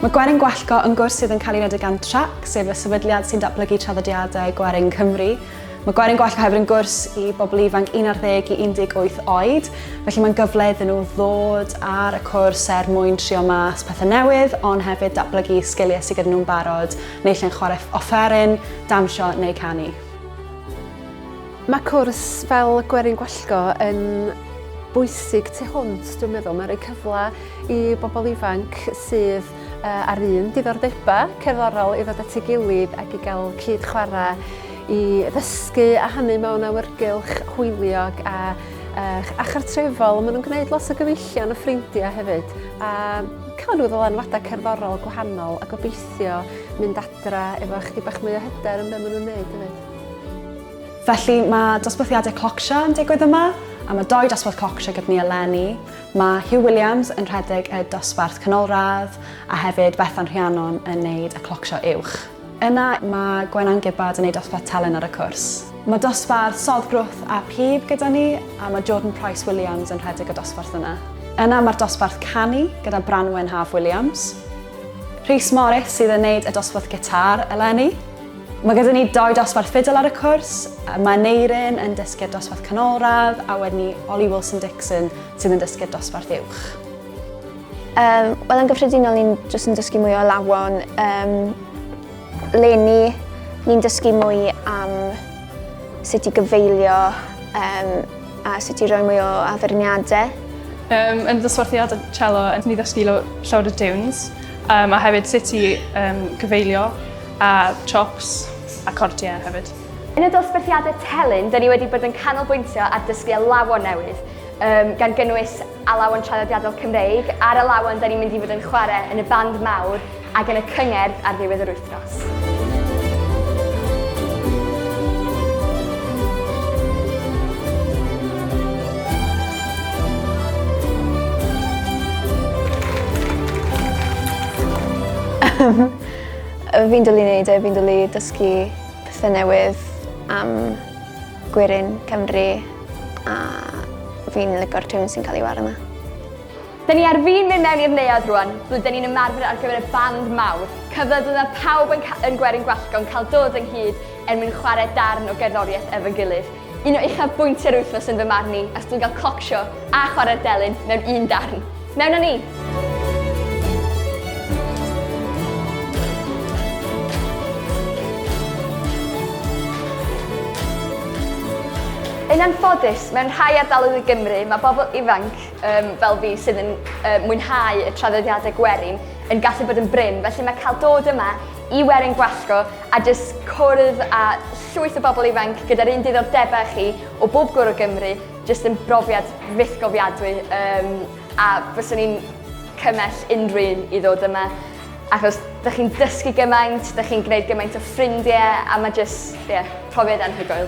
Mae Gwerin Gwallgo yn gwrs sydd yn cael ei redeg gan Trac, sef y sefydliad sy'n datblygu traddodiadau gwerin Cymru. Mae Gwerin Gwallgo hefyd yn gwrs i bobl ifanc 11 i 18 oed, felly mae'n gyfle iddyn nhw ddod ar y cwrs er mwyn trio mas pethau newydd, ond hefyd datblygu sgiliau sydd gyda nhw'n barod, naill ai'n chwarae offeryn, dawnsio neu canu. Mae cwrs fel Gwerin Gwallgo yn bwysig tu hwnt, dwi'n meddwl. Mae'n rhoi cyfle i bobl ifanc sydd ar un diddordebau cerddorol i ddod at ei gilydd ac i gael cyd chwarae i ddysgu a hynny mewn awyrgylch hwyliog a, a chartrefol. Maen nhw'n gwneud lot o gyfeillion a ffrindiau hefyd a cael rhyw ddylanwadau cerddorol gwahanol a gobeithio mynd adra efo chydig bach mwy o hyder yn be maen nhw'n neud hefyd. Felly mae dosbarthiadau clocsio yn digwydd yma, a mae doi dosbarth clocsio gyda ni eleni. Mae Huw Williams yn rhedeg y dosbarth canolradd, a hefyd Bethan Rhiannon yn neud y clocsio uwch. Yna mae Gwenan Gibbard yn neud dosbarth telyn ar y cwrs. Mae dosbarth soddgrwth a pib gyda ni, a mae Jordan Price Williams yn rhedeg y dosbarth yna. Yna mae'r dosbarth canu gyda Branwen Haf Williams. Rhys Morris sydd yn neud y dosbarth gitar eleni. Mae gyda ni dou dosbarth ffidil ar y cwrs, mae Neirin yn dysgu'r dosbarth canolradd a wedyn ni Ollie Wilson Dixon sydd yn dysgu'r dosbarth uwch. Um, Wel, yn gyffredinol, ni'n jyst yn dysgu mwy o alawon. Um, leni, ni'n dysgu mwy am sut i gyfeilio um, a sut i roi mwy o addurniadau. Um, yn dosbarthiad cello, ni ddysgu llawer o tunes um, a hefyd sut i um, gyfeilio a chops a cordiau hefyd. Yn y dosbarthiadau telyn, dyn ni wedi bod yn canolbwyntio ar dysgu alawon newydd, um, gan gynnwys alawon traddodiadol Cymreig a'r alawon dyn ni'n mynd i fod yn chwarae yn y band mawr ac yn y cyngerdd ar ddiwedd yr wythnos. Fi'n dwlu neud e, fi'n dwlu dysgu pethau newydd am gwerin Cymru a fi'n lico'r tunes sy'n cael ei ware 'ma. Da ni ar fin mynd mewn i'r neuadd rwan, ble da ni'n ymarfer ar gyfer y band mawr, cyfle ble mae pawb yn, yn Gwerin Gwallgo'n cael dod ynghyd er mwyn chwarae darn o gerddoriaeth efo'n gilydd. Un o uchafbwyntiau'r wythnos yn fy marn i, as dwi'n cael clocsio a chwarae'r delyn mewn un darn. Mewn â ni! Yn anffodus, mewn rhai ardaloedd o Gymru, mae bobl ifanc um, fel fi sydd yn uh, mwynhau y traddodiadau gwerin yn gallu bod yn brin. Felly mae cael dod yma i Werin Gwallgo a jyst cwrdd â llwyth o bobl ifanc gyda'r un diddordebau chi o bob gwr o Gymru, jyst yn brofiad fythgofiadwy um, a fyswn i'n cymell unrhyw un i ddod yma achos dych chi'n dysgu gymaint, dych chi'n gwneud gymaint o ffrindiau a mae jyst, ie, yeah, profiad anhygoel.